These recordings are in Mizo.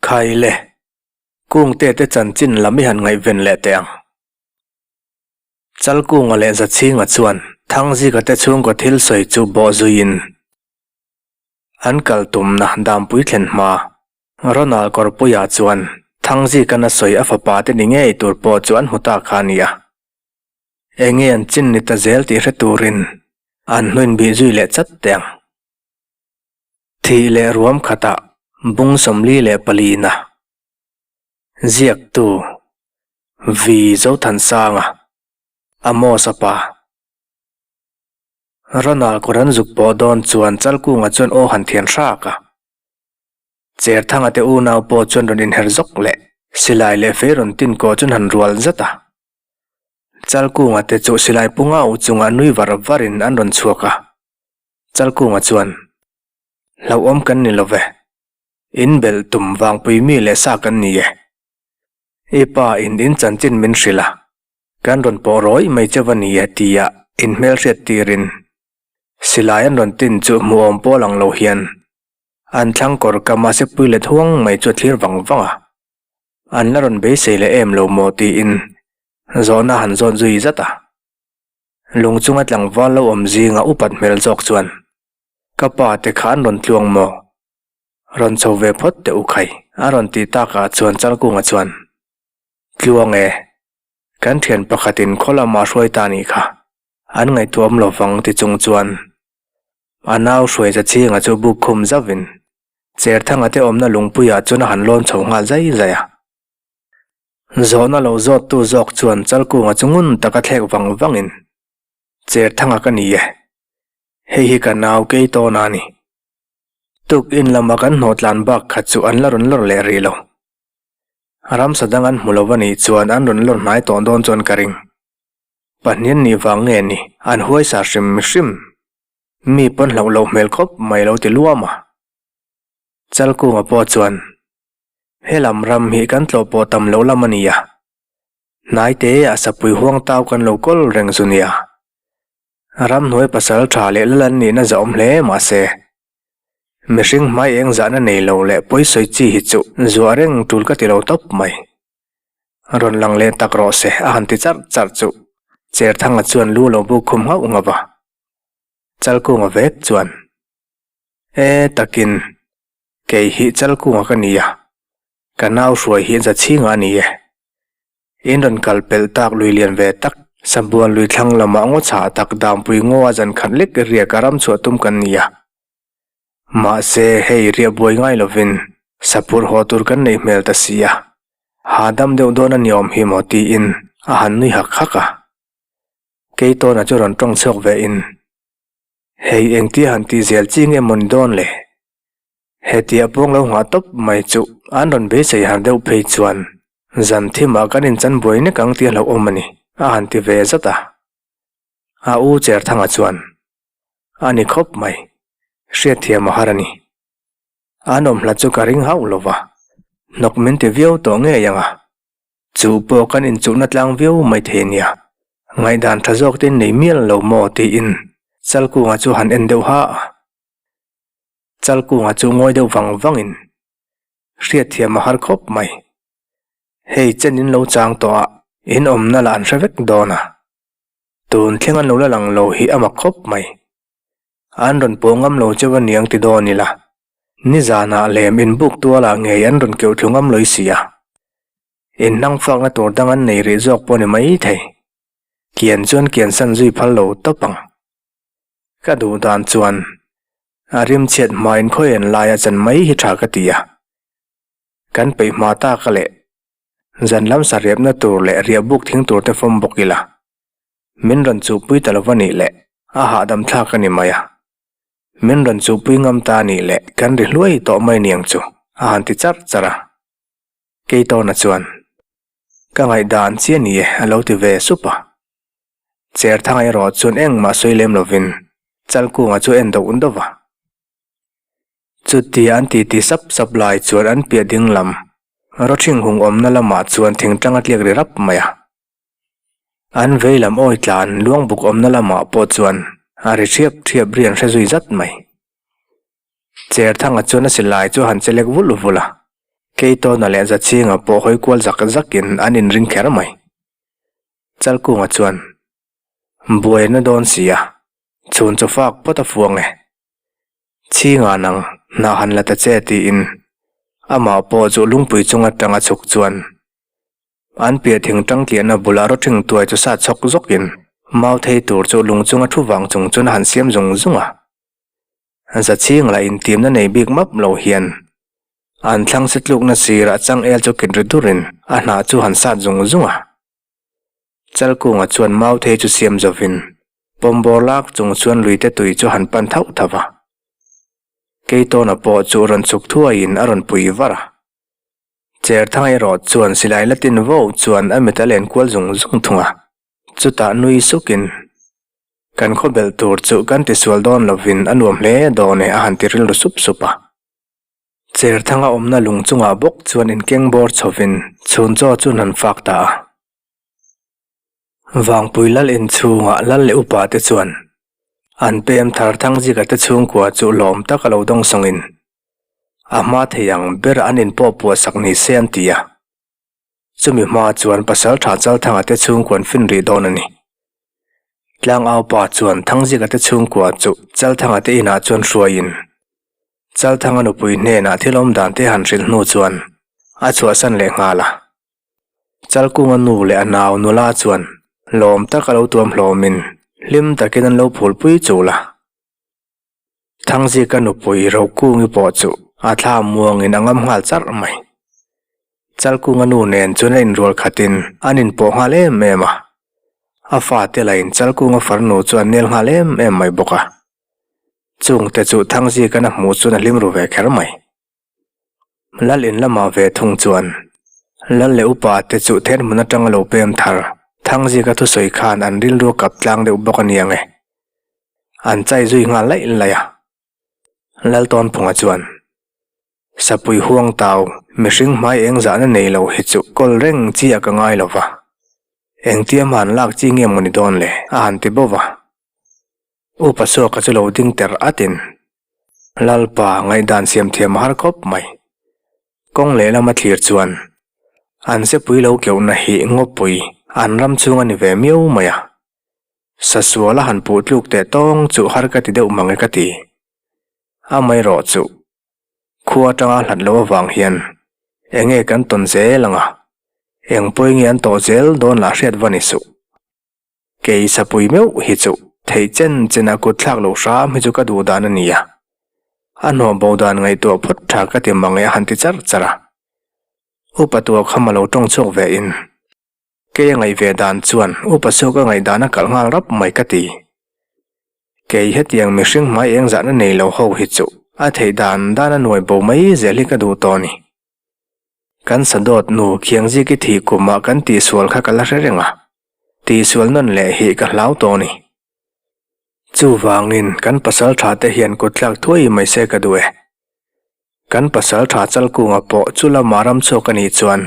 Khai le, Kungte te chanchin lam i han ngaihven leh teh ang. Chalkunga leh Zachhinga chuan Thangzika te chhungkaw thil sawi chu bawh zuiin an kal tumna Dampui thlen hma Ronald Kawrpuia chuan Thangzika'n a sawi a fapa te ni ngei tur pawh chu an hmu ta kha a ni a. Enge an chin ni ta zel tih hre turin an hnuin bih zui leh chat teh ang. Thih leh ruam khatah bung 44 na ziaktu Vi Zothansanga, Amos-a pa. Ronald kawr an zuk pawh dawn chuan Chalkunga chuan aw han thian hrak a. Cherthanga te unau pawh chuan rawn inher zawk leh silai leh fei rawn tin kawh chuan han rual zat a. Chalkunga te chu silai punga u chungah nui var varin an rawn chhuak a. Chalkunga chuan, Hlauhawm kan ni lo ve. In belh tum vangpui mi leh sa kan ni e. I pa in in chanchin min hrilh a, kan rawn pawh rawih mai che va ni e tia in hmelhriat tirin silai an rawn tin chu hmuhawm pawl ang lo hian an thlang kawr kama sepui let huang mai chu a thlir vang vang a, an la rawn beisei leh em lo maw tiin zawhna han zawt zui zat a. Lung chunga tlangval lo awm zinga upat hmel zawk chuan ka pa te kha an rawn tluang maw? Rawn chho ve phawt teh u khai, a rawn tih takah chuan Chalkunga chuan, Tluang e, kan thian pakhatin khaw lamah hruai ta nih kha, an ngaihtuahawm lo vang ti chung chuan a nau hruai Zachhinga chu buk khum zauhin Cherthanga te awmna lungpuiah chuan a han lawn chho nghal zai zai a. Zawhna lo zawttu zawk chuan Chalkunga chu ngun taka thlek vang vangin, Cherthanga ka ni e, hei hi ka nau Keitawna a ni. Tuk in lama kan hnawh tlan bak kha chu an la rawn lawr leh rih lo. Ramsa dang an hmu lo a nih chuan an rawn lawr hnai tawh dawn chuan ka ring. Pahnian nih vang nge ni an huaisa hrim hrim. Mi pawn hlauh loh hmel khawp mai lo ti luam a. Chalkunga pawh chuan, Helam ram hi kan tlawh pawh tam loh lam a nia. Hnai te ah sapui huang tau kan lo kawl reng zu nia. Ramhnuai pasal tha leh lal an nihna zahawm hle mahse, mihring hmai eng zahna nei lo leh pawisawi chi hi chu zuah reng tul ka ti lo tawp mai. Rawn lang leh tak rawh se a han ti charh charh chu Cherthanga chuan lu lo buk khum nghauh nghauh a. Chalkunga vek chuan, E takin, kei hi Chalkunga ka ni a, ka nau hruai hi Zachhinga a ni e. In rawn kal pelh tak lui lian ve tak, Sabuan lui thlang lamah ngaw chhah tak Dampui ngaw a zan khat lek riak a ram chhuah tum kan ni a. Mahse, hei riah buai ngai lovin Sapur haw tur kan neih hmel ta si a, hahdam deuh dawn a ni awm hi maw tiin a han nui hak hak a. Keitawna chu rawn tawng chhuak ve in, Hei engtia han tih zel chi nge maw ni dawn le? Hetia pawng lo nghah tawp mai chu an rawn beisei har deuh phei chuan zan thimah kan inchan buai nek ang tih a hlauhawm a ni, a han ti ve zat a. A u Cherthanga chuan, A ni khawp mai, hriatthiam a har a ni. An awm hlat chu ka ring hauh lo va, hnawk min ti viau tawh ngei ang a. Chu pawh kan inchuhna tlang viau mai thei a nia, ngaihdan tha zawk te nei mial lo maw tiin Chalkunga chu han en deuh ha a. Chalkunga chu ngawi deuh vang vangin hriatthiam a har khawp mai. Hei chen in lo chang tawh a, in awmna lah an hre vek dawn a. Tun thleng an lo la lang lo hi a mak khawp mai. An rawn pawh ngam lo cheu a niang ti dawn ila. Nizanah lem inbuk tualah ngei an rawn keuh thlu ngam lawih si a. Inhnang fakna tur dang an nei rih zawk pawh ni mai thei. Kian chuan kian san zui phal lo tawp ang. Ka duh dan chuan a rimchhiat hmain khawi an laia chan mai hi tha ka ti a. Kan peih hma tak a leh zan lam sa riapna tur leh riah buk thing tur te fawm bawk ila. Min rawn chuhpui ta lova nih leh a hahdam thlak a ni mai a. Min rawn chuhpui ngam ta nih leh kan ri hluai tawh mai niang chu a han ti charh charh a. Keitawna chuan, Ka ngaihdan chiah ni e a lo ti ve sup a. Cherthanga erawh chuan engmah sawi lem lovin Chalkunga chu en doh doh va. Chutia an titi sap sap lai chuan an piah ding lam rawthing hung awmna lamah chuan thingtlang a tliak ri rap mai a. An vei lam awi tlan luangbuk awmna lamah pawh chuan a ri thiap thiap ri an hre zui zat mai. Cherthanga chuan a silai chu a han che lek vulh vulh a. Keitawna leh Zachhinga pawh hawi kual zak zakin an inring kher mai. Chalkunga chuan, Buai na dawn si a, chhun chu fak phawt a fuang e. Chhinga nang hnah han la ta che tiin amah pawh chu lungpui chung atanga chhuk chuan an piah thing tangtliahna bulah rawthing tuai chu sat chhawk zawkin mau thei tur chu lung chunga thu vang chung chuan a han siam zung zung a. Zachhing lah intimna nei bik map lo hian an thlang se tlukna sirah changel chu kin ri durin a hnah chu han sat zung zung a. Chalkunga chuan mau thei chu siam zovin pawmbawr lak chung chuan luite tui chu han pan thauh thauh a. Keitawna pawh chu rawn chhuk thuaiin a rawn pui var a. Cherthang erawh chuan silai la tin vo chuan a mit a len kual zung zung thung a. Chutah nui sukin, Kan khaw belh tur chu kan tisual dawn lovin a nuam hle dawn e a han ti rilru sup sup a. Cherthanga awmna lung chungah bawk chuan inkeng bawr chhovin chhun chaw chu an han fak ta a. Vangpui lal inchhungah lal leh upa te chuan an pem thar Thangzika te chhungkua chu lawm tak a lo dawngsawngin a hma thei ang ber an inpawh puah sak ni se an ti a. Chumi hma chuan Pasaltha Chalthanga te chhungkua an fin rih dawn a ni. Tlangau pa chuan Thangzika te chhungkua chu Chalthanga te inah chuan hruaiin Chalthanga nupui hnenah thil awm dan te han hrilh hnu chuan a chhuahsan leh nghal a. Chalkunga nu leh a nau nula chuan lawm tak a lo tuam hlawmin hlim takin an lo phulpui chul a. Thangzika nupui Rokungi pawh chu a thla muangin a ngam nghal charh mai. Chalkunga nu nen chuan a inrual khatin an inpawh nghal em em a. A fate lahin Chalkunga farnu chu an nel nghal em em mai bawk a. Chungte chu Thangzika'n a hmuh chuan a hlim ru ve kher mai. Lal in lamah ve thung chuan Lal leh upa te chu then hmun atanga lo pem thar Thangzika thusawi khan an rilru a kap tlang deuh bawk a ni ang e. An chai zui nghal laih laih a. Lal Tawnphunga chuan Sapui huang tau mihring hmai eng zahna nei lo hi chu kawl reng chi a ka ngai lo va. Engtia hman lak chi nge maw ni dawn le a han ti bawk a. Upa Suaka chu lo ding ter atin Lalpa ngaihdan siam thiam a har khawp mai. Kawng lehlam a thlir chuan an sepui lo keuhna hi ngawpui an ram chhung a ni ve miau mai a. Sasual a han puh tluk teh tawng chu har ka ti deuh mang e ka ti. Amaherawh chu khua atanga hlat loh avang hian enge kan tawn zel ang a, eng pawi nge an tawh zel dawn lah hriat va ni suh. Kei sapui meuh hi chu theih chen chen a kut thlak loh hram hi chu ka duh dan a ni a. A hnawh bo dan ngaihtuah phawt tha ka ti mang e a han ti char char a. Upa tua kham a lo tawng chhuak ve in. Kei a ngaih ve dan chuan upa chu ka ngaih dan a kalh nghal rap mai ka ti. Kei hetiang mihring hmai eng zahna nei lo ho hi chu a theih dan dan a nuai bo mai zel hi ka duh tawh a ni. Kan sadawt nu Khiangziki thih kumah kan tihsual kha ka la hre reng a, tihsual nawn leh hi ka hlau tawh a ni. Chuvangin kan pasal tha te hian kut tlak thuai mai se ka duh e. Kan pasal tha Chalkunga pawh chu lama ram chhuak a nih chuan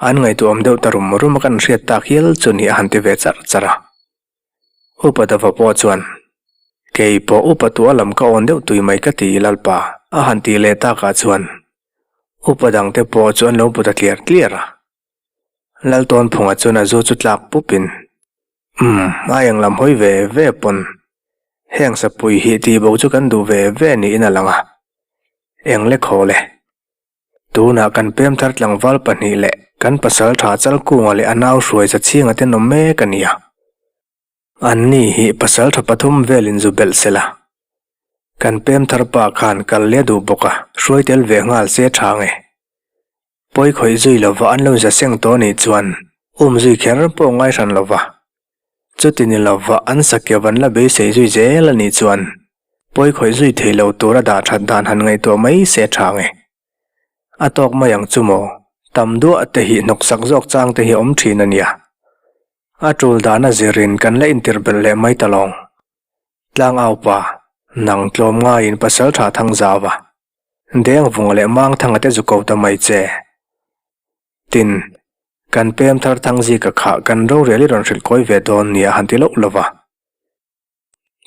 an ngaihtuahawm deuh ta rum rum a kan hriat tak hial chu ni a han ti ve charh charh a. Upa Dava pawh chuan, Kei pawh upa tu a lam ka awn deuh tui mai ka ti Lalpa, a han tih leh takah chuan upa dangte pawh chu an lo bu ta tliar tliar a. Laltawnphunga chuan a zu chu tlak pupin, Umm, a eng lam hawi ve ve pawn heng sapui hi tihbo chu kan duh ve ve niin a lang a, eng le khaw le. Tunah kan pem thar tlangval pahnih leh kan pasal tha Chalkunga leh a nau hruai Zachhinga te nawm mek a ni a. Anni hi pasal tha pathum velin zu belh se la. Kan pem thar pa khan kal leh duh bawk a, hruai tel ve nghal se tha nge. Pawi khawih zui lova an lo za seng tawh nih chuan um zui kher pawh ngai hran lova. Chuti ni lova an sakeuh an la beisei zui zel a nih chuan pawi khawih zui thei lo tura dah that dan han ngaihtuah mai se tha nge. A tawk mai ang chu maw? Tam duah te hi hnawksak zawk chang te hi awm thin a nia. A tul dana zirin kan la intir belh leh mai ta lawng. Tlangau pa, nang tlawm ngaiin pasal tha thang zau a. Deng vunga leh mang thanga te zu ko ta mai che. Tin, kan pem thar thang zika kha kan rorel i rawn hrilh kawi ve dawn nia han ti loh lo va.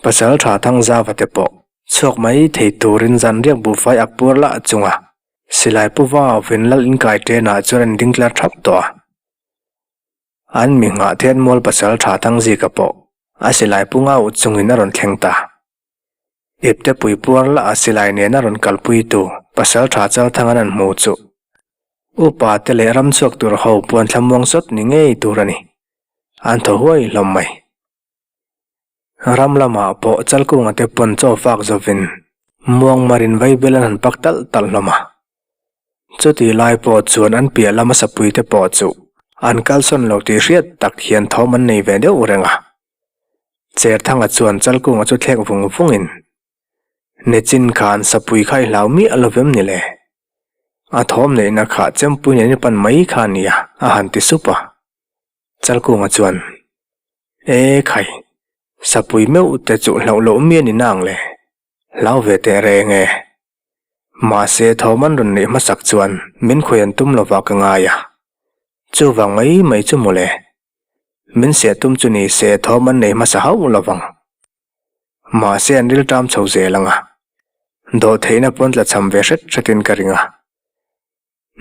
Pasal tha thang zava te pawh chhuak mai thei turin zan riak buhfai ak puar lah chunga. Silai pu vau in lal inkai ṭenah chuan an ding tlar ṭhap tawh a. An mi nghah thian mual pasal ṭha Thangzika pawh a silai pu ngau chungin a rawn thleng ta. Ipte pui puar lah a silai nena rawn kalpui tu pasal ṭha Chalthangan an hmu chu upa te leh ram chhuak tur ho puan thlamuang sawt ni ngei tur a ni. An thaw huai hlawm mai. Ram lamah pawh Chalkunga te pawn chaw fak zovin muangmarin vaibel an han pak talh talh hlawm a. Chutih lai pawh chuan an piah lama sapui te pawh chu an kalsawn lo tih hriat tak hian thawm an nei ve deuh reng a. Cherthanga chuan Chalkunga chu thlek vung vungin, Nichin khan sapui kha i hlau miah lo vem ni le? A thawm neihna kha chempui nen i pan mai kha a nia, a han ti sup a. Chalkunga chuan, E khai, sapui meuh te chu hlauh loh mi a ni nang le, hlau ve teh reng e. Mahse thawm an rawn neih hmasak chuan min khawi an tum lovah ka ngai a, chuvang mai mai chu mawle. Min seh tum chu ni se thawm an nei hmasa hauh lovang. Mahse an rilṭam chho zel ang a, dawhtheihna pawn tlachham ve hret hretin ka ring a.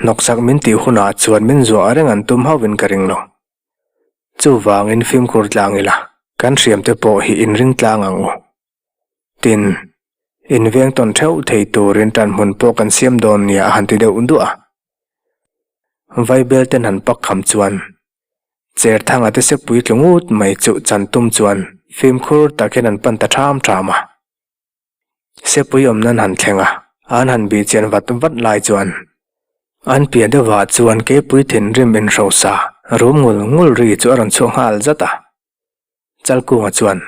Hnawksak min tih hunah chuan min zuah reng an tum hauhin ka ring lo. Chuvangin fimkhur tlang ila, kan hriamte pawh hi inring tlang ang u. Tin, inveng tawn theuh thei turin tanhmun pawh kan siam dawn nia a han ti deuh duah a. Vaibel ten han pak kham chuan Cherthanga te sepui tlu ngut mai chu chan tum chuan fimkhur tak hian an pan ta ṭham ṭham a. Sepui awm nan han thleng a, an han bih chian vat vat lai chuan an piah deuhah chuan keipui thinrim inhrosa rum ngul ngul ri chu a rawn chhuak nghal zat a. Chalkunga chuan,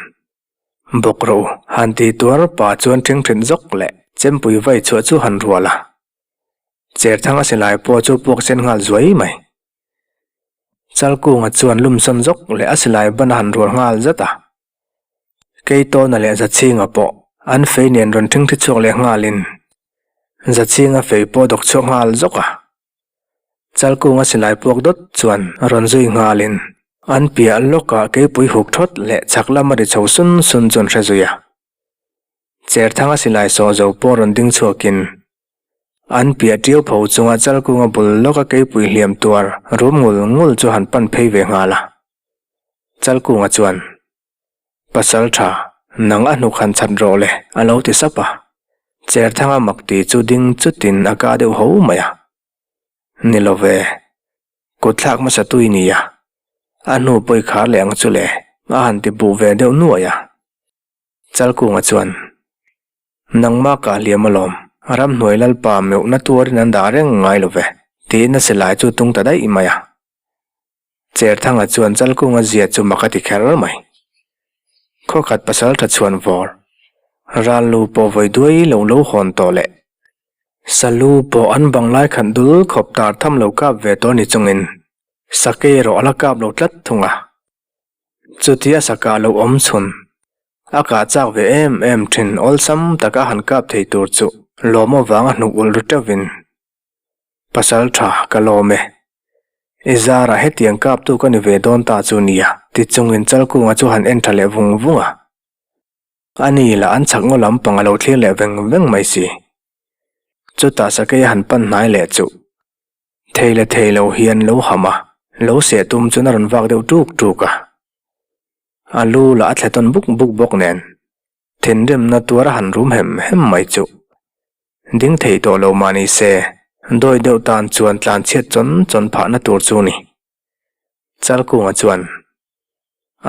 Bawk rawh u, han ti tuar pa chuan ṭhingṭhit zawk leh chempui vai chhuah chu han rual a. Cherthanga silai pawh chu puak sen nghal zuai mai. Chalkunga chuan lumsawn zawk leh a silai ban a han rual nghal zat a. Keitawna leh Zachhinga pawh an fei nen rawn ṭhingṭhi chhuak leh nghalin Zachhinga fei pawh a dawk chhuak nghal zawk a. Chalkunga silai puak dawt chuan rawn zui nghalin an piah lawkah keipui huk ṭhawt leh chhak lama ri chho sun sun chu an hre zui a. Cherthanga silai sawh zo pawh rawn ding chhuakin an piah ṭiau pho chunga Chalkunga bul lawka keipui hliam tuar rum ngul ngul chu han pan phei ve nghal a. Chalkunga chuan, Pasal tha, nang a hnuk han chhat rawh le, a lo ti sap a. Cherthanga mak ti chu ding chutin a ka deuh ho mai a. Ni lo ve, kut thlak hmasa tui nia, a hnu pawi khar leh ang chu le, a han ti buh ve deuh nuai a. Chalkunga chuan, Nangmah kah hliam alawm, ramhnuai lalpa meuhna tuarin an dah reng ngai lo ve, tiin a silai chu tung ta daih mai a. Cherthanga chuan Chalkunga zia chu mak a ti kher mai. Khawkhat pasal tha chhuan vawr, ral lu pawh vawi duai lo lo hawn tawh leh Salu pawh an bang lai khat dul khawp tar tham lo kap ve tawh ni chungin Sakei erawh a la kap lo tlat thung a. Chutia sakah lo awm chhun, a kah chak ve em em thin awlsam taka han kap thei tur chu lawm avanga hnuk ulh ru teuhin Pasal tha ka lawm e. I zarah hetiang kaptu ka ni ve dawn ta chu nia, ti chungin Chalkunga chu han en tha leh vung vung a. Ani lah an chhak ngaw lampang a lo thlir leh veng veng mai si. Chutah Sakei a han pan hnai leh chuh. Thei leh thei lo hian lo ham a, lo seh tum chuan a rawn vak deuh ṭuk ṭuk a. A lu lah a thle tawn buk buk bawk nen, thinrimna tuar a han rum hem hem mai chuh. Ding thei tawh lo mah ni se, dawi deuh tan chuan tlan chhiat chawn chawn phahna tur chu ni. Chalkunga chuan,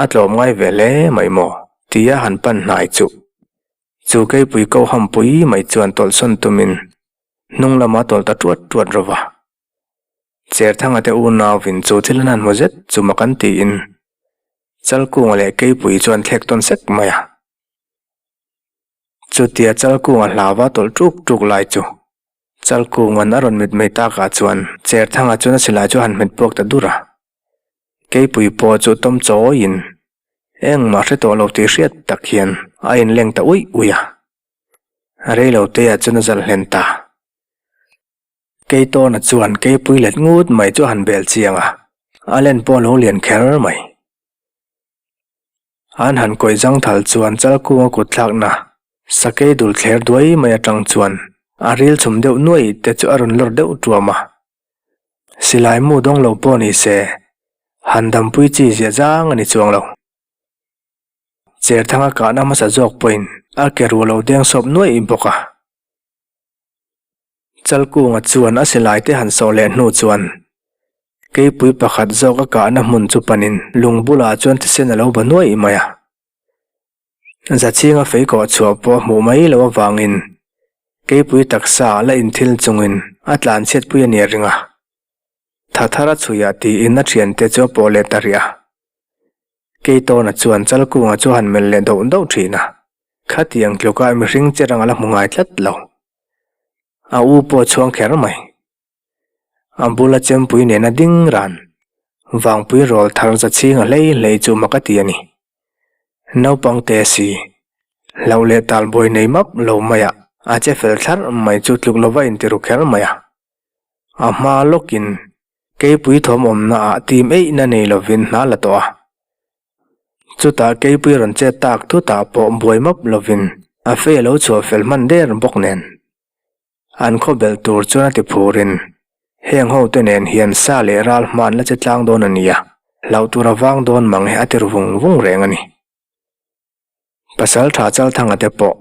A tlawm ngai ve hle mai maw? tia han pan hnai chuh. Chu keipui ko hampui mai chuan tawlhsawn tumin hnung lama tawlh ta tuat tuat rawh va. Cherthanga te unauvin chu thil an han hmu zet chu mak an tiin Chalkunga leh keipui chuan thlek tawn sek mai a. Chutia Chalkunga hlauva tawlh ṭuk ṭuk lai chu Chalkunga'n a rawn mitmei takah chuan Cherthanga chuan a silai chu a han hmet puak ta dur a. Keipui pawh chu tawm chawiin engmah hre tawh lo tih hriat tak hian a inleng ta uih uih a. Reilotea chuan a zal hlen ta. Keitawna chuan keipui let ngut mai chu a han bel chiang a, a len pawh a lo lian kher mai. An han kawih zangthal chuan Chalkunga kut thlakna Sakei dul thler duai mai atang chuan A ril chhum deuh nuai te chu a rawn lawr deuh tuam a. Silai mu dawng lo pawh ni se, han dampui chi ziah zang a ni chuang lo. Cherthanga kahna hmasa zawk pawhin a ke ruah lo deng sawp nuaih bawk a. Chalkunga chuan a silai te han sawh leh hnu chuan keipui pakhat zawk a kahna hmun chu panin lung bulah chuan thisen a lo ba nuaih mai a. Zachhinga fei kawh chhuah pawh a hmuh mai loh avangin keipui taksa la inthil chungin a tlanchhiatpui a nia ring a. Tha thar a chhuiah tiin a thiante chu a pawh leh ta rih a. Keitawna chuan Chalkunga chu a han melh leh doh doh thin a, khatiang tluka mihring che rang a la hmu ngai tlat lo. A u pawh a chhuang kher mai. A bula chempui nena ding ran, vangpui rawl thar za chhing a hlei hlei chu mak a ti a ni. Naupang te si, hlauh leh talbuai nei map lo maiah a che fel thlarh mai chu tluk lova intiru kher mai a. A hma lawkin keipui thawm awmna ah tim eihna nei lovin hna la tawh a. Chutah keipui rawn chet tak thutah pawh buai map lovin a fei a lo chhuah fel hman der bawk nen. An khaw belh tur chuan a ti phurin, Heng ho te nen hian sa leh ral hma an la che tlang dawn a nia, hlauh tur a vang dawn mang he a ti ru vung vung reng a ni. Pasal tha Chalthanga te pawh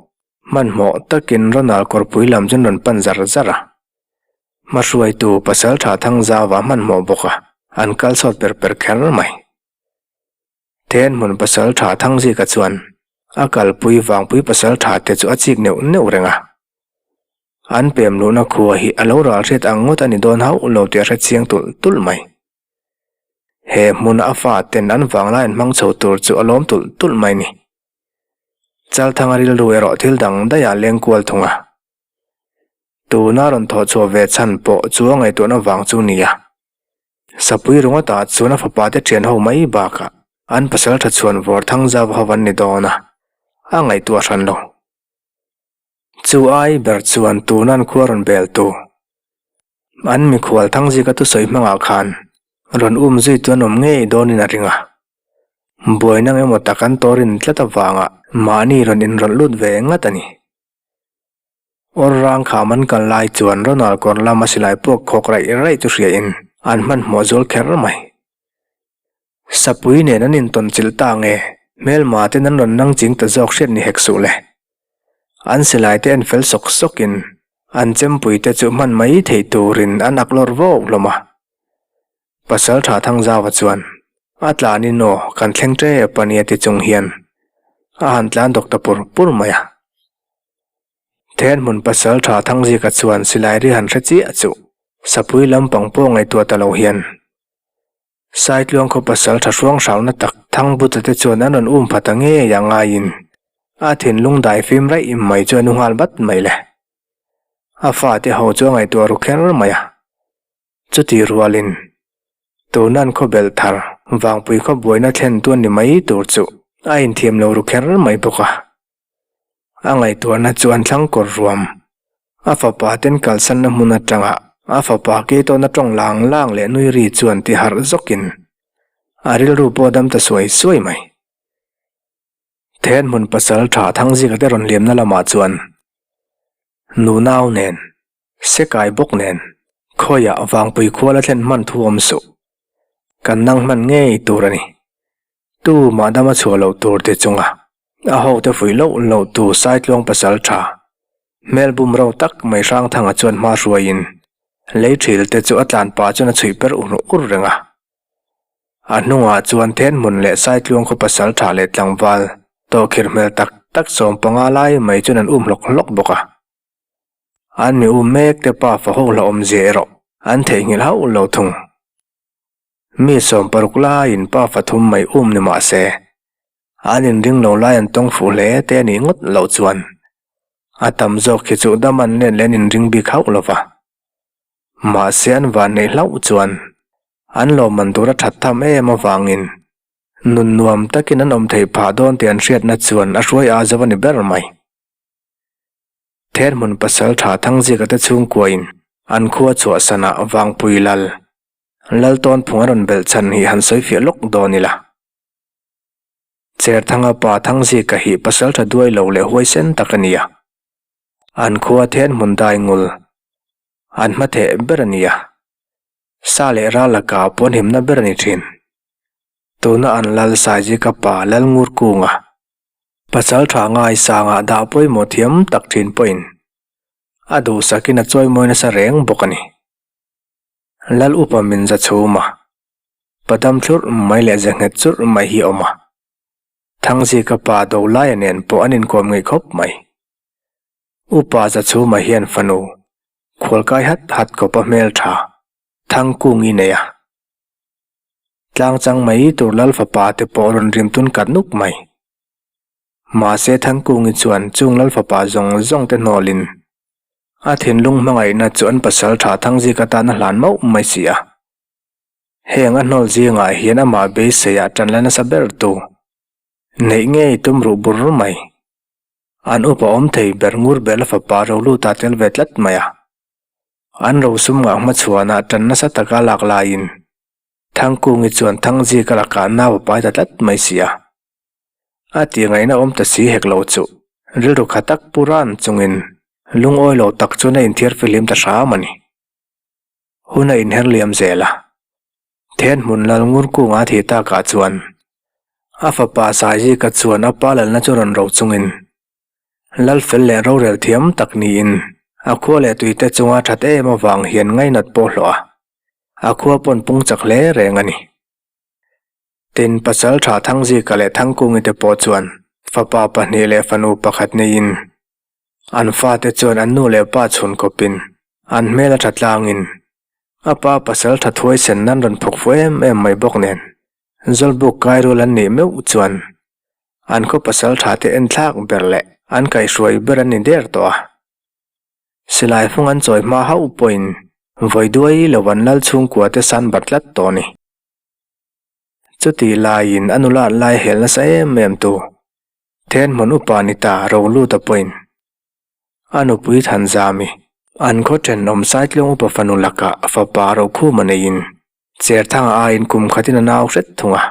hmanhmawh takin Ronald kawrpui lam chu an rawn pan zar zar a. Hmahruaitu Pasal tha Thangzauva hmanhmawh bawk a, an kal chhuat per per kher mai. Then hmun pasal tha Thangzika chuan a kalpui vangpui pasal tha te chu a chik neuh neuh reng a. An pem luhna khua hi a lo ral hriat ang ngawt a ni dawn hauh lo tih a hre chiang tulh tulh mai. He hmuna a fa ten an vanglai an hmang chho tur chu a lawm tulh tulh mai ni. Chalthanga rilru erawh thil dang daih ah leng kual thung a. Tuna rawn thawh chhuah ve chhan pawh chu a ngaihtuahna vang chu nia. Sapui ringawtah chuan a fapa te thian ho mai bakah an pasal tha chhuan vawr thang zau ho an ni dawn a, a ngaihtuah hran lo. Chu ai ber chuan tuna an khua rawn bel tu an mikhual Thangzika thusawi hmangah khan rawn um zui chu an awm ngei dawnin a ring a. Buaina eng emaw tak an tawrin tlat avanga mahni rawn inrawlh lut ve ngat a ni. Awr rang kham an kal lai chuan Ronald kawr lama silai puak khawk raih raih chu hria in an hmanhmawh zual kher mai. Sapui nen an intawn chilh ta nge, hmelma ten an rawn nang ching ta zawk hriat ni hek suh le. An silai te en fel sawk sawk in an chempui te chu hman mai thei turin an ak lawr vawk hlawm a. Pasal tha Thangzauva chuan, A tlan in aw, kan thleng tep a nia ti chung hian a han tlan dawk ta pur pur mai a. Then hmun pasal tha Thangzika chuan silai ri han hre chiah chu sapui lampang pawh ngaihtuah ta lo hian Saitluang khaw pasal tha hruang hrauna tak Thangbuta te chuan an rawn um pha ta ngei a ngaiin a thinlung dai fim raih mai chu a nu nghal vat mai le. A fate ho chu a ngaihtuah ru kher mai a. Chuti rualin, tunan khawbel thar vangpui khaw buaina thlen tuan ni mai tur chu a inthiam lo ru kher mai bawk a. A ngaihtuahna chu an thlang kawr ruam. A fapa ten kalsanna hmun atanga a fapa keitawna tawng lang lang leh nui ri chuan ti harh zawkin a rilru pawh a dam ta suai suai mai. Then hmun pasal tha Thangzika te rawn liamna lamah chuan nunau nen Sekai bawk nen, khawiah Vangpui khual a thlen hman thu awm suh. Kan nang hman ngei tur a ni. Tu mah dam a chhuah loh tur ti chunga a hote fuih loh loh tu Saitluang pasal tha, hmel bum ro tak mai Hrangthanga chuan hma hruaiin lei thil te chu a tlan pah chuan a chhuih per ur ur reng a. A hnungah chuan Thenhmun leh Saitluang khaw pasal tha leh tlangval tawhkhirh hmel tak tak 15 lai mai chuan an um hlawk hlawk bawk a. An mi um mek te pa fa ho hlauhawm zia erawh an theihnghilh hauh lo thung. Mi 60 laiin pa fa thum mai um ni mah se, an inring lo lai an tawng fuh hle te a nih ngawt loh chuan a tam zawk hi chu dam an let leh an inring bik hauh lo va. Mahse an van neih hlauh chuan an lawmman tur a that tham em avangin nun nuam takin an awm theih phah dawn tih an hriatna chuan a hruai a zo a ni ber mai. Therhmun pasal tha Thangzika te chhungkuain an khua chhuahsanah Vangpui Lal, Laltawnphung a rawn belh chhan hi han sawi fiah lawk dawn ila. Cherthanga pa Thangzika hi pasal tha duai lo leh huaisen tak a ni a. An khua then hmun dai ngul an hma theh ber a ni a, sa leh ral lakah pawn himna ber a ni thin. Tuna an lal Saizika pa Lalngur Kunga pasal tha ngaisangah dah pawimawh thiam tak thin pawhin a duhsakin a chawimawi nasa reng bawk a ni. Lal upa min za chhum a, padam thlurh mai leh ze nghet churh mai hi a awm a. Thangzika pa Dolaia nen pawh an inkawm ngei khawp mai. Upa Zachhuma hian fanu khualkai hat hat kawpa hmeltha Thangkungi nei a. Tlang chang mai tur Lal fapa te pawh rawn rim tun kat nuk mai. Mahse Thangkungi chuan chung Lal fapa zawng zawng te hnawlin a thinlung hmangaihna chu an pasal tha Thangzika tan a hlan mauh mai si a. Heng a hnawl zingah hian amah beiseiah tan la nasa ber tu neih ngei tum ruh bur mai. An upa awm thei ber ngur bel a fapa ro lut a tel ve tlat mai a. An rosum ngah hmachhuanah tan nasa taka lak laiin Thangkungi chuan Thangzika lakah nau a pai ta tlat mai si a. A tih ngaihna awm ta si hek lo chu rilru kha tak pu ran chungin lungawi lo tak chuan a inthiar fihlim ta hram a ni. Hun a inher liam zel a. Then hmun lal ngur kunga a thih takah chuan a fapa Saizika chuan a pa lalna chu rawn ro chungin lal fel leh rorel thiam tak niin a khua leh tuite chunga that em avang hian ngainat pawh hlawh a, a khua pawn pung chak hle reng a ni. Tin, pasal tha Thangzika leh Thangkungite pawh chuan fapa pahnih leh fanu pakhat neiin An fate chuan an nu leh pa chhun kawpin an hmel a tha tlangin a pa pasal tha thuai sen nan rawn phawk fu em em mai bawk nen Zawlbuk kai rual an nih meuh chuan an khaw pasal tha te en thlak ber leh an kaihhruai ber an ni der tawh a. Silai fung an chawi hma hauh pawhin vawi duai lo an lal chhungkua te san bat tlat tawh a ni. Chutih laiin a nulat lai hel nasa em em tu Then hmun upa ni ta ro lut a pawhin a nupui Thanzami an khaw thenawm Saitlung upa fanu lakah fapa Rokhuma neiin Cherthanga aiin kum khatin a nau hret thung a.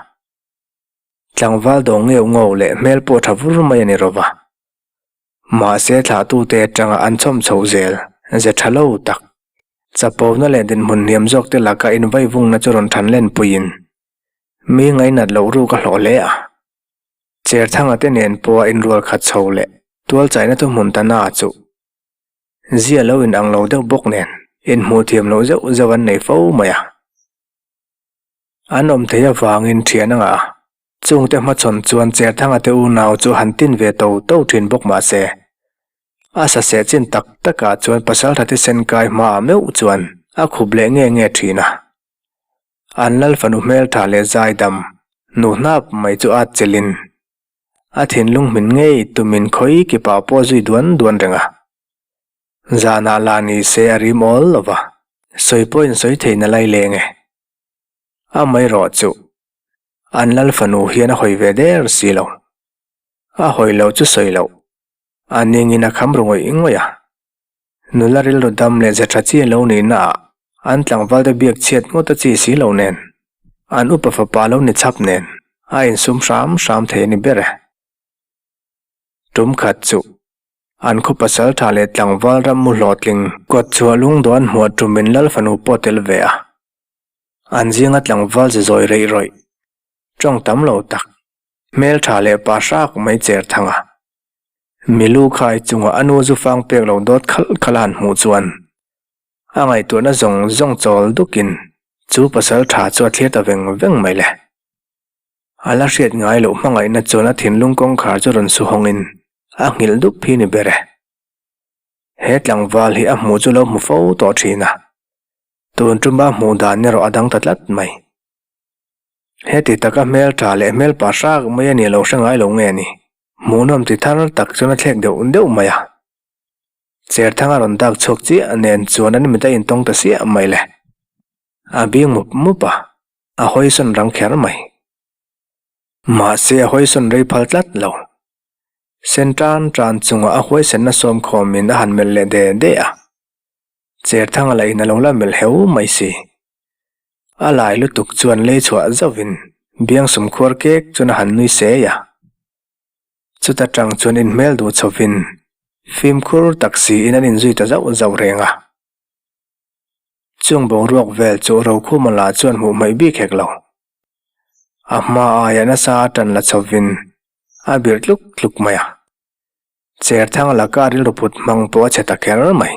Tlangval dawng ngeuh ngau leh hmel pawh tha vur mai a ni rova. Mahse thlahtute atanga an chhawm chhoh zel ze tha lo tak. Chapona leh dinhmun hniam zawkte laka invaivungna chu rawn than lenpuiin mi ngainat loh ruk a hlawh hle a. Cherthanga te nen pawh a inrual khat chho leh tual chaina thuhmun ta na chu zia lo in ang lo deuh bawk nen inhmuh thiam loh zeuh zeuh an nei fo mai a. An awm thei avangin thian a ngah a, chungte hmachhawn chuan Cherthanga te unau chu han tin ve to to thin bawk mah se, a saseh chin tak takah chuan pasaltha thisen kai hmaah meuh chuan a khup leh nge nge thin a. An lal fanu hmeltha leh zaidam nu hnap mai chu a chelin a thinlung hmin ngei tumin khawi kipah pawh zui duan duan reng a. Zanah lah ni se a rim awl lo va, sawi pawhin sawi theihna lai leng e. Amaherawh chu an lal fanu hian a hawi ve der si lo. A hawi loh chu sawi loh, a ningin a kham ru ngawih ngawih a. Nula rilru dam leh ze tha chi lo nihna ah an tlangval te biak chhiat ngawt a chi si lo nen, an upa fapa lo ni chhap nen a insum hram hram thei a ni ber e. Tum khat chu an khaw pasal tha leh tlangval ram mu hlawhtling kawt chhuah lungduan hmuah tumin Lal fanu pawh tel ve a. An zinga tlangval ze zawi reih rawih, tawng tam lo tak, hmel tha leh pa hrak mai cher thang a. Milu khai chunga a nu zu fang pek lo dawt khalh khalh a han hmuh chuan a ngaihtuahna zawng zawng chawl dukin chu pasal tha chu a thlir ta veng veng mai le. A la hriat ngai loh hmangaihna chuan a thinlung kawngkhar chu rawn su hawngin a nghilh dup hi ni ber e. He tlangval hi a hmuh chu lo hmu fo tawh thin a, tun tuma hmuh dan erawh a dang ta tlat mai. Heti taka hmel tha leh hmel pa hrak mai a ni lo hre ngai lo nge ni? Hmuhnawm ti thar tak chuan a thlek deuh deuh mai a. Cherthang a rawn dak chhuak chiah nen chuan an mit a intawng ta siah mai le. A bing mup mup a, a hawisawn rang kher mai. Mahse a hawisawn rei phal tlat lo. Sen tan tan chungah a huaisenna sawmkhawmin a han melh leh de de a. Cherthanga lah in a lo la melh heu mai si. A lai lutuk chuan lei chhuah zauhin biangsum khuar kek chuan a han nui sei a. Chuta tang chuan inhmel duh chhovin Fimkhur tak siin an inzui ta zauh zauh reng a. Chung boruak vel chu Rokhuma lah chuan hmuh hmaih bik hek lo. A hma aia nasa a tan la chhovin a birh tluk tluk mai a. Cherthang laka rilru put hmang pawh a chhe ta kher mai.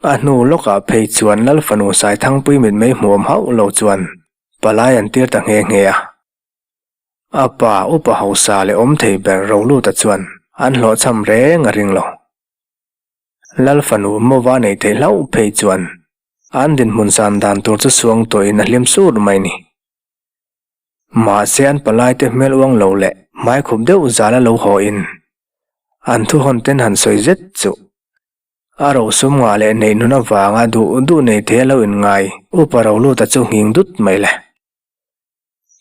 A hnu lawkah phei chuan Lal fanu Saithangpui mitmei hmuam hauh lo chuan palai an tir ta nghe nghe a. A pa upa hausa leh awm thei ber Roluta chuan an hlawhchham reng a ring lo. Lal fanu Mova neih theih hlauh phei chuan an dinhmun san dan tur chu suang tawhin a hlim sur mai ni. Mahse an palaite hmel uang lo leh hmaikhup deuh zal a lo haw in an thuhawn ten han sawi zet chu a rosum ngah leh neih nun avanga duh duh nei thei a lo inngai upa Roluta chu nghing dut mai le.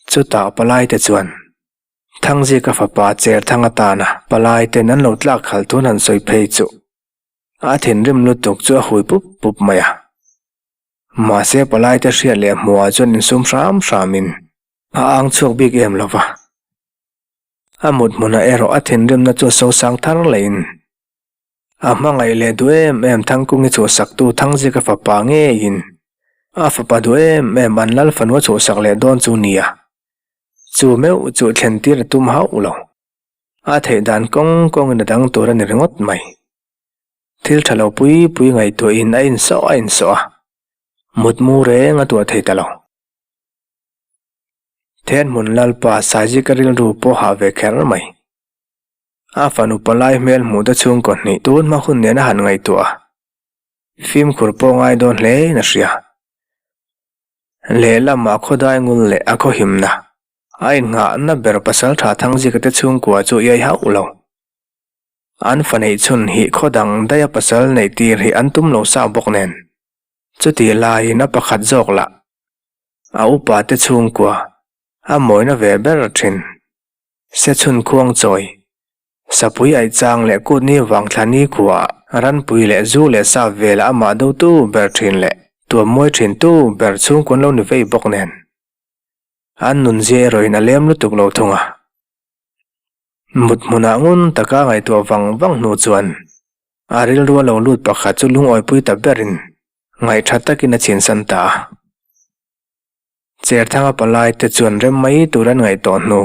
Chutah palaite chuan Thangzika fapa Cherthang atana palaiten an lo tlak khalh thun han sawi phei chu a thinrim lutuk chu a hui pup pup mai a. Mahse palaite hriat leh hmuhah chuan insum hram hramin a ang chhuak bik em lo va. A mut hmunah erawh a thinrimna chu a sosang thar lehin a hmangaih leh duh em em Thangkungi chhuahsaktu Thangzika fapa ngeiin a fapa duh em em an lal fanu a chhuahsak leh dawn chu nia. Chu meuh chu thlen tir a tum hauh lo. A theih dan kawng kawngin a dang tur a ni ringawt mai. Thil tha lo pui pui ngaihtuahin a insawh a insawh a, mutmu reng a tuah thei ta lo. Thenhmun Lalpa Saizika rilru pawh hah ve kher mai. A fanu palai hmel hmuh te chhungkaw hnih tun hma hun nen a han ngaihtuah a, fimkhur pawh ngai dawn hlein a hria. Lehlamah khawdai ngul leh a khawhimna a innghahna ber pasaltha Thangzika te chhungkua chu iai hauh lo. An fa neih chhun hi khaw dang daia pasal neih tir hi an tum lo sa bawk nen. Chutih laiin a pakhat zawk lah a upa te chhungkua a mawina ve ber thin. Sechhun khuang chawi, sapui aih chang leh kutni vang thla ni khuaah ranpui leh zu leh sap velah amah dotu ber thin leh tuam mawi thin tu ber chhungkua an lo ni vei bawk nen. An nunzia erawhin a lem lutuk lo thung a. Mut hmunah ngun taka ngaihtuah vang vang hnu chuan a rilru a lo lut pakhat chu lungawipui ta berin ngaihtha takin a chhinsan ta a. Cherthanga palai te chuan rem mai tur an ngaihtuah hnu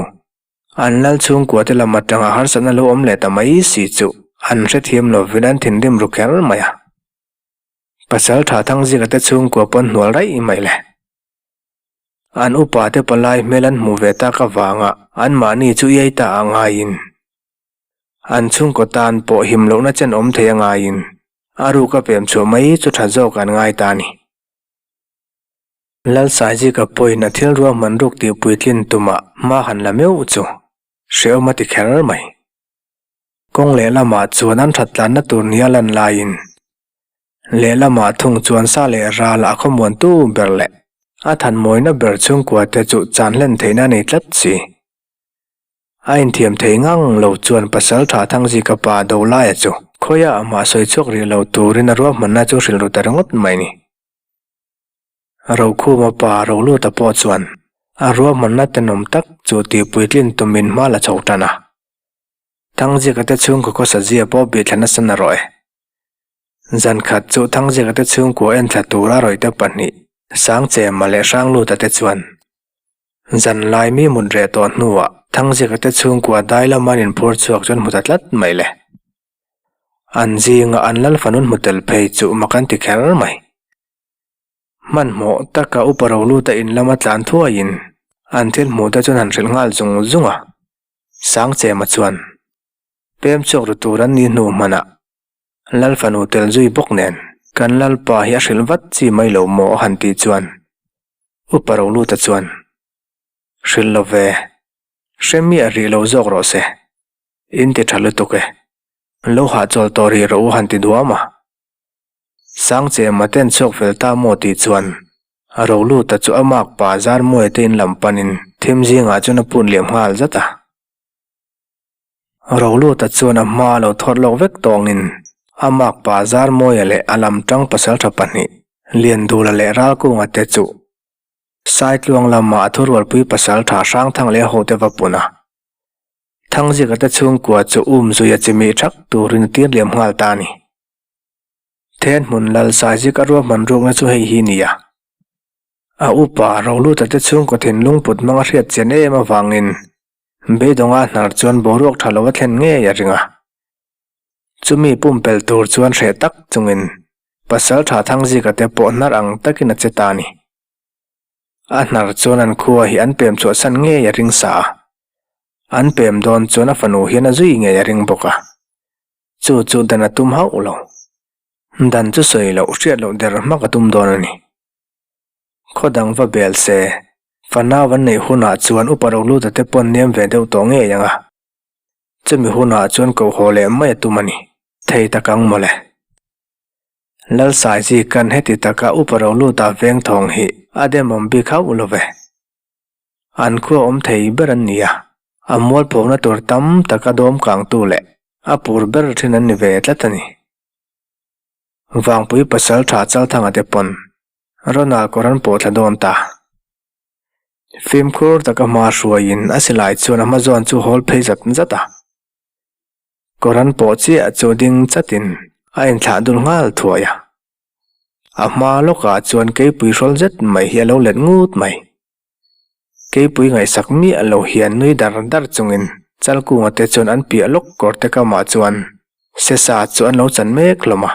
an lal chhungkua te lam atanga harsatna lo awm leh ta mai si chu an hrethiam lovin an thinrim ru kher mai a. Pasal tha Thangzika te chhungkua pawn hnual raih mai le. An upa te palai hmel an hmuh ve tak avanga anmahni chu iai ta a ngaiin, an chhungkaw tan pawh him lohna chen awm thei a ngaiin a ruk a pem chhuah mai chu tha zawk an ngai ta a ni. Lalsaizika pawhin a thil ruahman ruk tih puitlin tumah hma han la meuh chu hrehawm a ti kher mai. Kawng lehlamah chuan an that tlanna tur nia lan laiin Lehlamah thung chuan sa leh ral a khawmuantu ber leh a thanmawina ber chhungkua te chu chan hlen theihna a nei tlat si. A inthiam thei ngang lo chuan pasal tha Thangzika pa Dolaia chu khawiah amah sawi chhuak rih lo turin a ruahmanna chu hrilh ru ta ringawt mai ni. Rokhuma pa Roluta pawh chuan a ruahmanna tenawm tak chu tihpuitlin tumin hma la chho tan a. Thangzika te chhungkaw khawsa zia pawh bihthla nasa na rawh e. Zan khat chu Thangzika te chhungkua en thla tura rawihte pahnih, Sangchema leh Hrangluta te chuan zan lai mi mut reh tawh hnuah Thangzika te chhungkua dai lama an inphur chhuak chu an hmu ta tlat mai le. An zinga an lal fanun hmu tel phei chu mak an ti kher mai. Hmanhmawh taka upa Roluta in lama tlan thuaiin an thil hmuh te chuan han hrilh nghal zung zung a. Sangchema chuan pem chhuak ru tur an nih hnu hmanah Lal fanu tel zui bawk nen kan Lalpa hi a hrilh vat chi mai lo maw a han tih chuan Upa Roluta chuan Hrilh lo ve, hre miah rih lo zawk rawh se, in ti tha lutuk e, lo hahchawl tawh rih rawh u han ti duam a. Sangchema ten chhuak fel ta maw tih chuan a Roluta chu a mak pa Zarmuaia te in lam panin thim zingah chuan a pun liam nghal zat a. Roluta chuan a hma a lo thawt lawk vek tawngin a mak pa Zarmuaia leh a lam tang pasaltha pahnih Liandula leh Ralkunga te chu Saitluang lamah a thurualpui pasaltha Hrangthang leh a hote va pun a. Thangzika te chhungkua chu um zui a chimih thak turin a tir liam nghal ta a ni. Then hmun lal Saizika ruahman rukna chu hei hi nia. A upa Roluta te chhungkaw thinlung put hmang a hriat chian em avangin Beidawnga hnar chuan boruak tha lo a thlen ngei a ring a. Chumi pumpelh tur chuan hreh tak chungin Pasal tha Thangzika te pawh hnar ang takin a che ta a ni. A hnar chuan an khua hi an pem chhuahsan ngei a ring sa a. An pem dawn chuan a fanu hian a zui ngei a ring bawk a. Chu chu dan a tum hauh lo. Dan chu sawi loh hriat loh der hmak a tum dawn a ni. Khaw dang va bel se, fanau an neih hunah chuan upa Roluta te pawn nem ve deuh tawh ngei ang a. Chumi hunah chuan koh haw leh mai a tum a ni. Thei tak ang mawle. Lalsaizi kan heti taka upa Roluta veng thawng hi a demawm bik hauh lo ve. An khua awm thei ber an ni a, a mualphawkna tur tam tak a dawm kangtu leh a pur ber thin an ni ve tlat a ni. Vangpui pasal tha Chalthanga te pawn Ronald kawr an pawh thla dawn ta. Fimkhur taka hma hruaiin a silai chuan a hma zawn chu hawl phei zat zat a. Kawr an pawh chiah chu ding chatin a inthlah dul nghal thuai a. A hma lawkah chuan keipui hrawl zet mai hi a lo let ngut mai. Keipui ngaihsak miah lo hian nui dar dar chungin Chalkunga te chuan an piah lawk kawr te kamah chuan Sesa chu an lo chan mek hlawm a.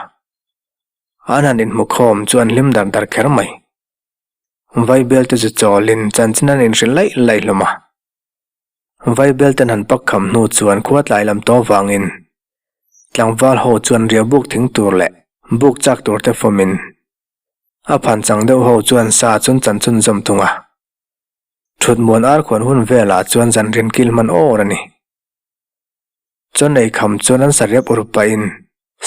An han inhmu khawm chu an hlim dar dar kher mai. Vaibel te chu chawlin chanchin an inhrilh laih laih hlawm a. Vaibel ten han pak kham hnu chuan khua tlai lam tawh vangin tlangval ho chuan riah buk thing tur leh buk chak tur te fawmin a phan chang deuh ho chuan sa chun chan chun zawm thung a. Thut muan ar khuan hun velah chuan zan rin kil hman awr a ni. Chawn ei kham chuan an sariap ur pahin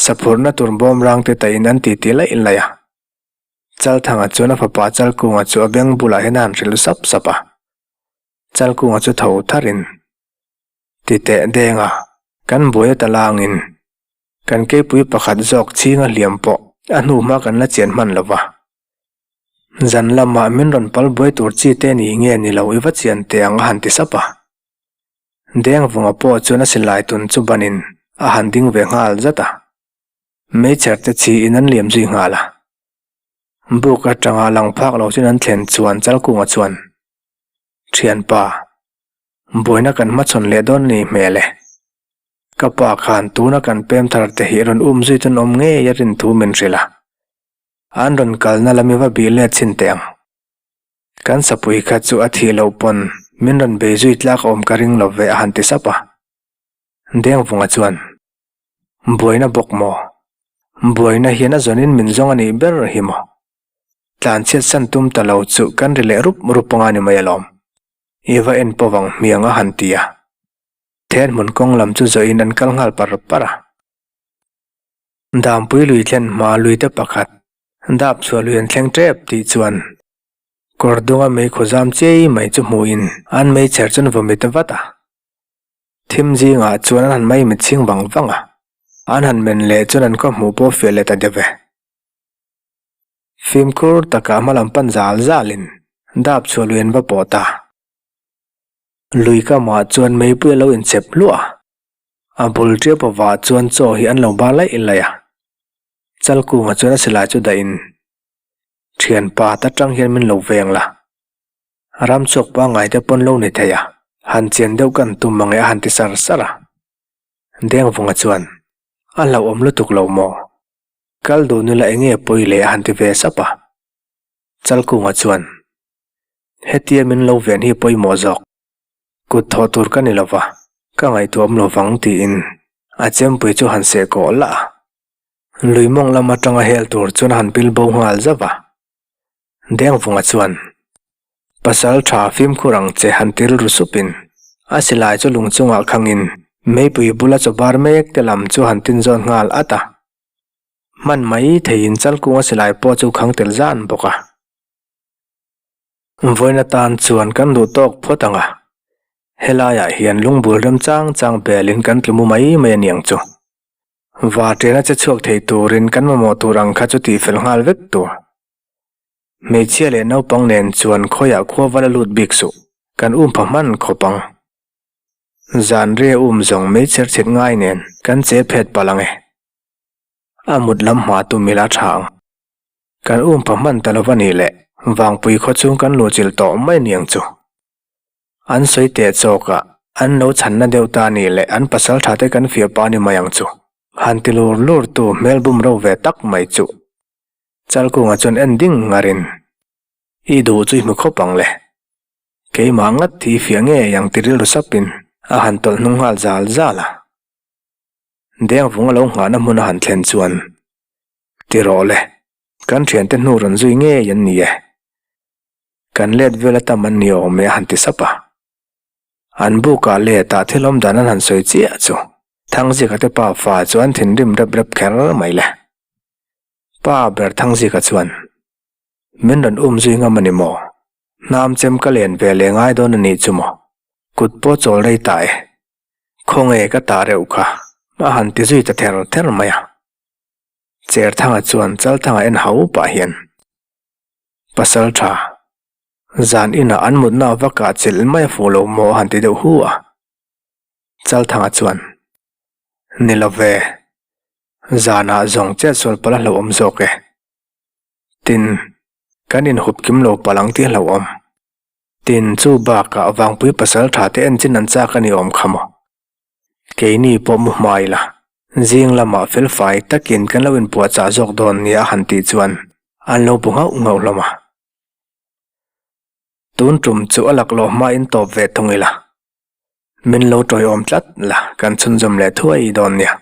saphurna tur bawm rang te taihin an titi laih laih a. Chalthanga chuan a fapa Chalkunga chu a beng bulah hian a han hrilh sap sap a. Chalkunga chu tho tharin, Ti teh deng a, kan buai ata langin kan keipui pakhat zawk chhinga hliam pawh a hnu hma kan la chian hman lo va. Zan lamah min rawn pal buai tur chi te ni nge ni lo i va chian teh ang a han ti sap a. Dengvunga pawh chuan a silai tun chu banin a han ding ve nghal zat a. Meichher te chhiin an liam zui nghal a. Buk atanga lang phak lo chuan an thlen chuan Chalkunga chuan, Thianpa, buaina kan hmachhawn leh dawn a ni hmel e. Ka pa khan tuna kan pem thar te hi rawn um zui chuan awm ngei a rin thu min hrilh a. An rawn kalna lam i va bih let chhin teh ang. Kan sapui kha chu a thih loh pawn min rawn bei zui tlak a awm ka ring lo ve a han ti sap a. Dengvunga chuan, Buaina bawk maw? Buaina hian a zawnin min zawng a nih ber hi maw? Tlanchhiat san tum ta lo chu kan ri leh rup rup anga ni mai alawm. I va en pawh vang hmiang a han ti a. Then hmun kawng lam chu zawhin an kal nghal par par a. Dampui lui thlen hma luite pakhat dap chhuah lui an thleng tep tih chuan kawr dunga meikhaw zam chiai mai chu hmuhin an meichher chuan vawmit vat a. Thim zingah chuan an han maimit chhing vang vang a, an han men leh chuan an khaw hmuh pawh fiah leh ta deuh e. Fimkhur takah hma lam pan zal zalin dap chhuah lui an va pawh ta. Lui kamah chuan meipui a lo inchep hluah a, a bul ṭiap avah chuan chaw hi an lo bar laih laih a. Chalkunga chuan a silai chu dahin, Ṭhianpa ta ṭang hian min lo veng la. Ram chhuak pangngai te pawn lo ni thei a, han chian deuh kan tum mang e a han ti sar sar a. Dengvunga chuan, A hlauhawm lutuk lo maw? Kal duh nula enge pawi leh a han ti ve sap a. Chalkunga chuan, Hetia min lo ven hi pawimawh zawk. Kut thawh tur ka ni lo va, ka ngaihtuah awm lo vang tiin a chempui chu han seh kawh lah a. Lui mawng lam atanga hel tur chuan a han pil bo nghal zauh a. Dengvunga chuan, Pasal tha fimkhur ang che han ti rilru supin a silai chu lung chungah khangin meipui bula chaw bar mek te lam chu han tin zawn nghal at a. Hman mai theiin Chalkunga silai pawh chu khang tel zan bawk a. Vawiin atan chuan kan duh tawk phawt ang a, helaiah hian lungbul rem chang chang belin kan tlu mu mai mai a niang chu. Va ṭena che chhuak thei turin kan mamawh tur ang kha chu tihfel nghal vek tur. Hmeichhia leh naupang nen chuan khawiah khua vala lut bik suh, kan um pha hman khawp ang. Zan ria um zawng mei cher chhit ngai nen kan che phet palh ang e. A mut lam hma tum ila tha ang. Kan um pha hman ta lova nih leh Vangpui khaw chung kan luhchilh tawh mai niang chu. An sawi teh chawk a, an lo chhanna deuh ta nih leh an pasal tha te kan fiah pa ni mai ang chu. Han ti lur lur tu hmel bum ro ve tak mai chu. Chalkunga chuan en ding ngarin, I duh chu i hmu khawp ang le. Keimah ngat hi i fiah ngei ang ti rilru sapin a han tawlh hnung nghal zal zal a. Dengvung a lo nghahna hmun a han thlen chuan, Ti rawh le, kan thiante hnu rawn zui ngei an ni e. Kan let vel a tam an ni awm e a han ti sap a. An bukah let ah thil awm dan an han sawi chiah chu Thangzika te pa fa chu an thinrim rep rep kher mai le. Pa ber Thangzika chuan, Min rawn um zui ngam a ni maw? Hnam chem ka len ve leh ngai dawn a nih chu maw? Kut pawh chawl rei ta e. Khawnge ka tah reuh kha? A han ti zui ta ther ther mai a. Cherthanga chuan Chalthanga en hau pah hian, Pasal tha, zan inah an mutna va kah chilh mai a fuh lo maw a han ti deuh hu a. Chalthanga chuan, Ni lo ve, zanah zawng chetsual palh a hlauhawm zawk e. Tin, kan inhup kim lo palh ang tih a hlauhawm. Tin, chu bakah Vangpui pasal tha te en chin an chak a ni awm kha maw? Keini pawh mu hma ila, zing lamah felfai takin kan lo inpuahchah zawk dawn nia a han tih chuan an lo bu nghauh nghauh hlawm a. Tun tum chu a laklawh hmain tawp ve thung ila, min lo tawiawm tlat la kan chhunzawm leh thuai dawn nia.